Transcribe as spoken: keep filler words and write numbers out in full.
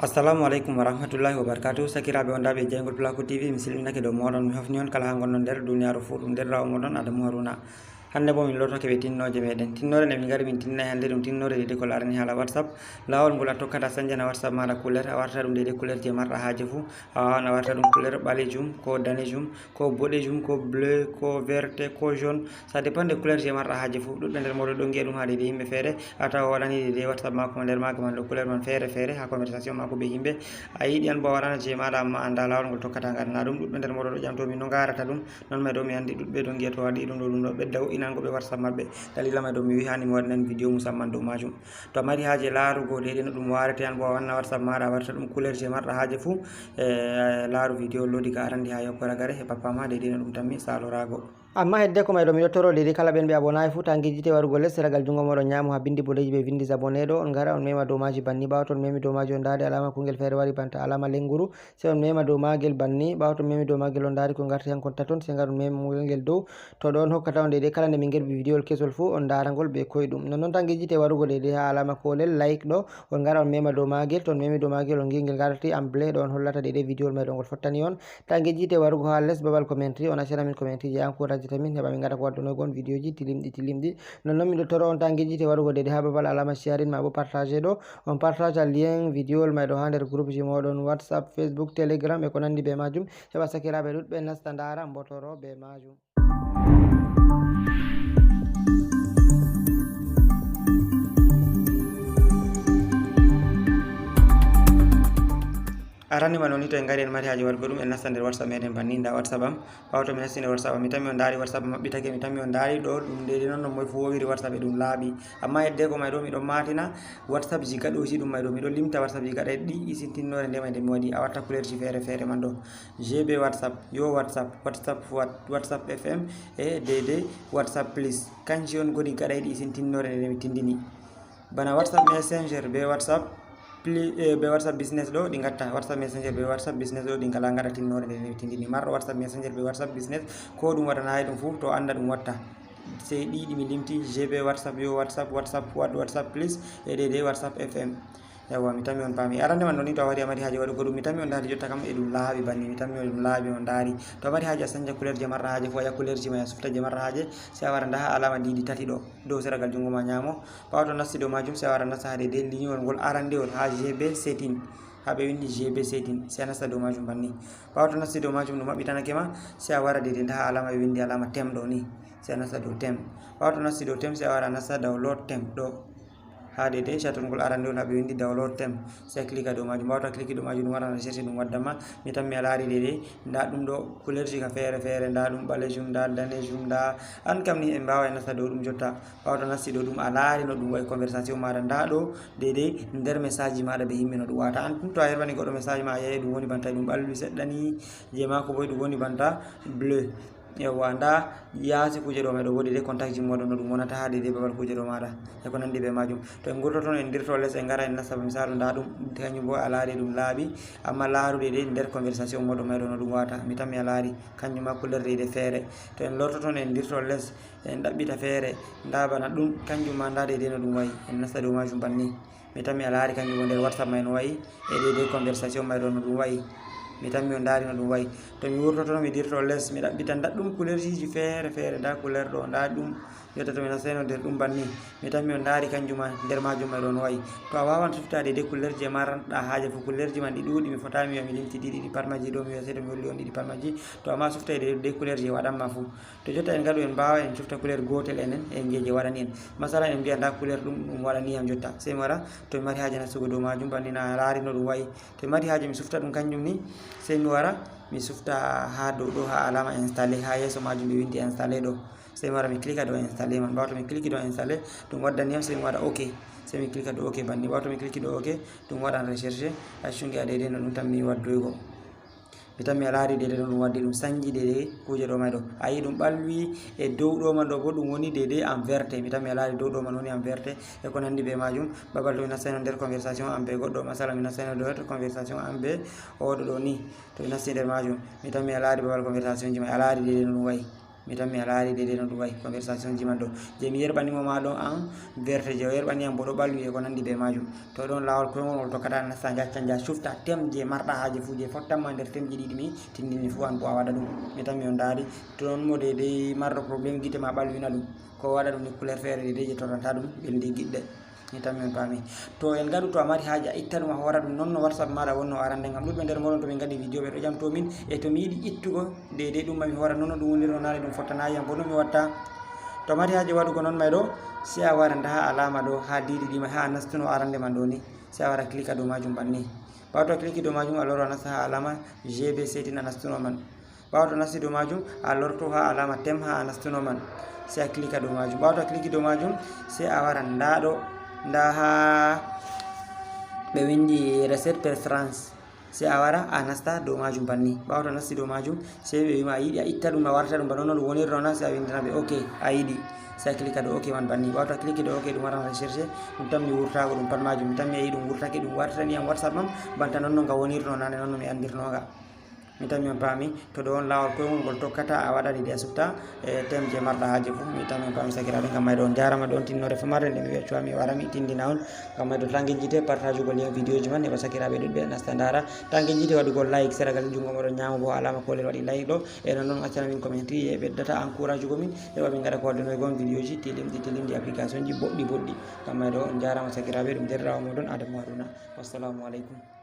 Assalamu aleykum wa rahmatullahi wa barakatuh. Sakiraaɓe wondaaɓe e jeyngol Pulaaku T V, mi silminake dow mooɗon, mi hofni on kala haa ngonɗon nder duniyaaru fuu, ɗum nder rawo mooɗon Adamu Haruna. Hannde boo min lortoke ɓe tinnooje meɗen. Tinnoore nde min ngari min tinnay hannde ɗum tinnoore deydey ko laarani haala WhatsApp. Laawol ngol a tokkata sanjana WhatsApp maaɗa couleur, a warta ɗum deydey couleur je marɗa haaje fuu. A waawan a warta ɗum couleur ɓalejum, ko danejum, ko boɗejum, ko bleu, ko verte, ko jaune. Ça dépend de couleur je marɗa haaje fuu. Ɗuɗɓe nder mooɗon ɗon ngi'a ɗum haa deydey yimɓe feere. A tawa o waɗani deydey WhatsApp maako nder maaga man ɗo couleur man feere feere, haa conversation maako be yimɓe. A yiɗi an boo a waɗana je maaɗa, amma a anndaa laawol ngol tokkata ngaɗana ɗum. Ɗuɗɓe nder mooɗon ɗo ƴamto min no ngarata ɗum. Non may ɗo mi anndi ɗuɗɓe ɗo ngi'a to waɗi ɗum ɗo, ɗum ɗo ɓedda wo'inango ɓe WhatsApp maɓɓe. Dalila may ɗo mi wi'i haani mi waɗanan video musamman dow maajum. To a mari haaje laarugo deydey no ɗum warete, an boo a wanna WhatsApp maaɗa a warta ɗum couleur je marɗa haaje fuu. E, laaru video lodi ka arandi haa yokkora gare, heɓa paama deydey no ɗum tammi saaloraago. Amma hedde ko may ɗo, miɗo toro deydey kala ɓen ɓe abonaay fuu, ta ngejjite warugo les seragal junngo mooɗon nyaamo haa binndi boɗeeji ɓe winndi abonné ɗo, on ngara on mema dow maaji banni. Ɓaawo to on memi dow maaji on ndaari alaama kungel feere wari banta alaama lennguru, sey on mema dow maagel banni. Ɓaawo to on memi dow maagel on ndaari ko ngarti hankon taton, sey ngar on mema ngel dow. To ɗo on hokkata on deydey kala nde min ngerɓi video kesol fuu, on ndaara ngol be koyɗum. Nonnon ta ngejjite warugo deydey haa alaama koolel like ɗo, on ngara on mema dow maagel. To on memi dow maagel on ngi'i ngel ngarti en bleu ɗo, on hollata deydey video may ɗo ngol fottani on. Ta ngejjite warugo haa les babal commentary, on accana min commentary je encourageta min heɓa min ngaɗa ko waddunoygo on videoji tilimɗi tilimɗi. Nonnon miɗo toro on ta ngejjite warugo deydey haa babal alaama sharing maa boo partage ɗo, on partage lien video may ɗo haa nder groupe ji mooɗon WhatsApp, Facebook, Telegram e ko nanndi be maajum, heɓa sakiraaɓe ɗuɗɓe nasta ndaara mbotoro be maajum. Arani ma noni to en ngari en mari haaje waɗugo ɗum, en nasta nder WhatsApp meɗen banni. Nda WhatsApp am. Ɓaawo to mi nasti nder WhatsApp am, mi tammi on ndaari WhatsApp am maɓɓitake, mi tammi on ndaari ɗo ɗum deydey non non moy fuu wowiri WhatsApp e ɗum laaɓi. Amma hedde ko may ɗo miɗo maatina WhatsApp ji gaɗooji ɗum may ɗo, miɗo limta WhatsApp ji gaɗayɗi ɗi isintinnoore nde may nde mi waɗi. A watta couleur ji feere feere man ɗo. G B WhatsApp, yo WhatsApp, WhatsApp Fuad, WhatsApp F M e deydey WhatsApp Plus. Kanji on ngoni gaɗayɗi isintinnoore nde mi tindini. Bana WhatsApp Messenger be WhatsApp Pli-, eh, be WhatsApp Business ɗo ɗi ngatta. WhatsApp Messenger be WhatsApp Business ɗo ɗi ngala ngaɗa tinnoore nde mi tindini. Marɗo WhatsApp Messenger be WhatsApp Business, ko ɗum waɗanaay ɗum fuu, to annda ɗum watta. Sey ɗiɗi mi limti, G B WhatsApp, yo WhatsApp, WhatsApp Fuad, WhatsApp Plus e deydey WhatsApp F M. Yawwa, mi tammi on paami. Arande man ɗo ni, to a wari a mari haaje waɗugo ɗum, mi tammi on ndaari jotta kam e ɗum laaɓi banni, mi tammi on ɗum laaɓi on ndaari. To a mari haaje a sanja couleur je marɗa haaje fuu, a yaha couleur ji ma a sufta je marɗa haaje, sey a wara nda haa alaama diidi tati ɗo, dow seragal junngo ma nyaamo. Ɓaawo to nasti dow maajum, sey a wara nasta haa deydey linyowol ngol arandewol haa G B setting, haa ɓe winndi G B setting, sey a nasta dow maajum banni. Ɓaawo to nasti dow maajum ɗum maɓɓitanake ma, sey a wara deydey nda haa alaama ɓe winndi alaama theme ɗo ni, sey a nasta dow theme. Ɓaawo to nasti dow theme, sey a wara nasta download theme ɗo. Haa deydey chatol ngol arandewol haa ɓe winndi download theme, sey a cliquea dow maajum. Ɓaawo to a cliquei dow maajum ɗum waran recherche ɗum waddan ma. Mi tammi a laari deydey, nda ɗum ɗo couleur ji ka feere feere, nda ɗum ɓalejum, nda danejum, nda an kam ni en mbaaway nasta dow ɗum jotta. Ɓaawo to nasti dow ɗum a laari no ɗum wa'i conversation maaɗa, nda ɗo deydey nder message ji maaɗa be yimɓe no ɗum wata. An tun to a yerɓani goɗɗo message ma a yi'ay ɗum woni banta ɗum ɓalwi seɗɗa ni, je maako boo ɗum woni banta bleu. Yawwa, nda yaasi kuuje ɗo may ɗo woodi deydey contact ji mooɗon no ɗum wonata haa deydey babal kuuje ɗo maaɗa e ko nanndi be maajum. To en ngurtoto en dirto les en ngara en nasta ba misaalu nda ɗum kanjum boo a laari ɗum laaɓi, amma laaru deydey nder conversation mooɗon may ɗo no ɗum wata. Mi tammi a laari kanjum ma couleur deydey feere. To en lortoto en dirto les en ɗaɓɓita feere, nda bana ɗum kanjum ma nda deydey no ɗum wa'i. En nasta dow maajum banni. Mi tammi a laari kanjum boo nder WhatsApp may no wa'i e deydey conversation may ɗo no ɗum wa'i. Mi tammi on ndaari no ɗum wa'i. To mi wurtoto mi dirto les mi ɗaɓɓita nda ɗum couleur ji feere feere, nda couleur ɗo nda ɗum. Jotta to mi nastayno nder ɗum banni, mi tammi on ndaari kanjum ma nder maajum may ɗo no wa'i. To a waawan sufta deydey couleur je marɗa haaje fuu, couleur ji man ɗi ɗuuɗi, mi fotaay mi wi'a mi limti ɗiɗi ɗi pat maji ɗo, mi wi'a sey to mi holli on ɗiɗi pat maji. To amma suftay deydey couleur je waɗan ma fuu. To jotta en ngaɗu en mbaawa en cufta couleur gootel enen e nge je waɗani en. Masala en mbi'a nda couleur ɗum ɗum waɗani yam jotta. Sey mi wara to mi mari haaje nastugo dow maajum banni na a laari no ɗum wa'i. To mi mari haaje mi sufta ɗum kanjum ni, sey mi wara mi sufta haa dow ɗo haa alaama installé haa yeeso maajum ɓe winndi installé ɗo. Sey mi wara mi cliquea dow installé man. Ɓaawo to mi cliquei dow installé ɗum waddani yam sey mi waɗa ok. Sey mi cliquea dow ok banni. Ɓaawo to mi cliquei dow ok ɗum waɗan recherche. Accu nge a deydey no ɗum tammi waddoygo. Mi tammi a laari deydey no ɗum waddi ɗum sanji deydey kuuje ɗo may ɗo. A yi'i ɗum ɓalwi e dow ɗo man ɗo boo ɗum woni deydey en verte. Mi tammi a laari dow ɗo man woni en verte e ko nanndi be maajum. Babal to mi nastayno nder conversation am be goɗɗo, masala mi nastayno nder conversation am be oɗo ɗo ni. To mi nasti nder maajum, mi tammi a laari babal conversation ji may, a laari deydey no ɗum wa'i. Mi tan mi a laari deydey no ɗum wayi conversation ji man ɗo. Je mi yerɓanimo ma ɗon an verte je o yerɓani an bo ɗo ɓalwi e ko nandi be majum. To ɗon laawol koyngol ngol tokkata nasta jacca ja sufta tem je marɗa haaje fuu je fottanma nder temji ɗiɗi mi tindinni fuu an bo a waɗa ɗum. Mi tan mi on ndaari to ɗon mo deydey marɗo problème gite ma ɓalwina ɗum. Ko waɗa ɗum ni couleur feere deydey je torranta ɗum ɓelndi giɗɗe. Mi tan mi on paami. To en ngaɗu to a mari haaje a itta ɗum a hoora ɗum non no WhatsApp maɗa wonno arande ngam ɗuɗɓe nder moɗon to min ngaɗi vidéo ɓe ɗo ƴamto min e to mi yiɗi ittugo deydey ɗum ma mi hoora non no ɗum wonirno naane ɗum fottanayi yam bo no mi watta. To a mari haaje waɗugo non may ɗo sey a wara nda ha alama ɗo ha diidi ɗi may ha a nastuno arande man ɗo ni sey a wara clique dow majum banni. Ɓawo to a clique dow majum a loro a nasta ha alama G B setting a nastuno man. Ɓawo to a nasti dow majum a lorto ha alama tem ha a nastuno man sey a clique dow majum. Ɓawo to a clique dow majum sey a wara nda ɗo nda ha ɓe windi reset per trans. Sey a wara a nasta dow majum banni. Ɓawo to a nasti dow majum sey ɓe wima a yiɗi a itta ɗum a warta ɗum bana non no ɗum wonirno na sey a windana ɓe ok a yiɗi. Sey a clique dow ok man banni. Ɓawo to a clique dow ok ɗum waran recherche ɗum tammi wurtago ɗum pat majum mi tammi a yiɗi ɗum wurtake ɗum wartani yam WhatsApp man banta non no nga wonirno nane non no mi andirnoga. Mi tammi on paami to ɗo on laawol koyngol ngol tokkata a waɗani ɗi a sufta e tem je marɗa haaje fof. Mi tammi on paami sakiraaɓe ngam mayɗo on jarama ɗo on tinnore famarde nde mi weccuwa mi warami tindina on ngam mayɗo tange jite partage ugol lien vidéo ji man heɓa sakiraaɓe ɗuɗɓe nasta ndara tange jite waɗugol like seragal junngo moɗon ñaamo bo alama kolel waɗi like ɗo e non noon accana min commentaire ye ɓeddata encourage ugo min heɓa min ngaɗa ko waddanoy gon vidéo ji tilimɗi tilimɗi application ji boɗɗi boɗɗi. Ngam mayɗo on jarama sakiraaɓe ɗum derɗirawo moɗon Adamu Haruna. Wassalamu aleykum.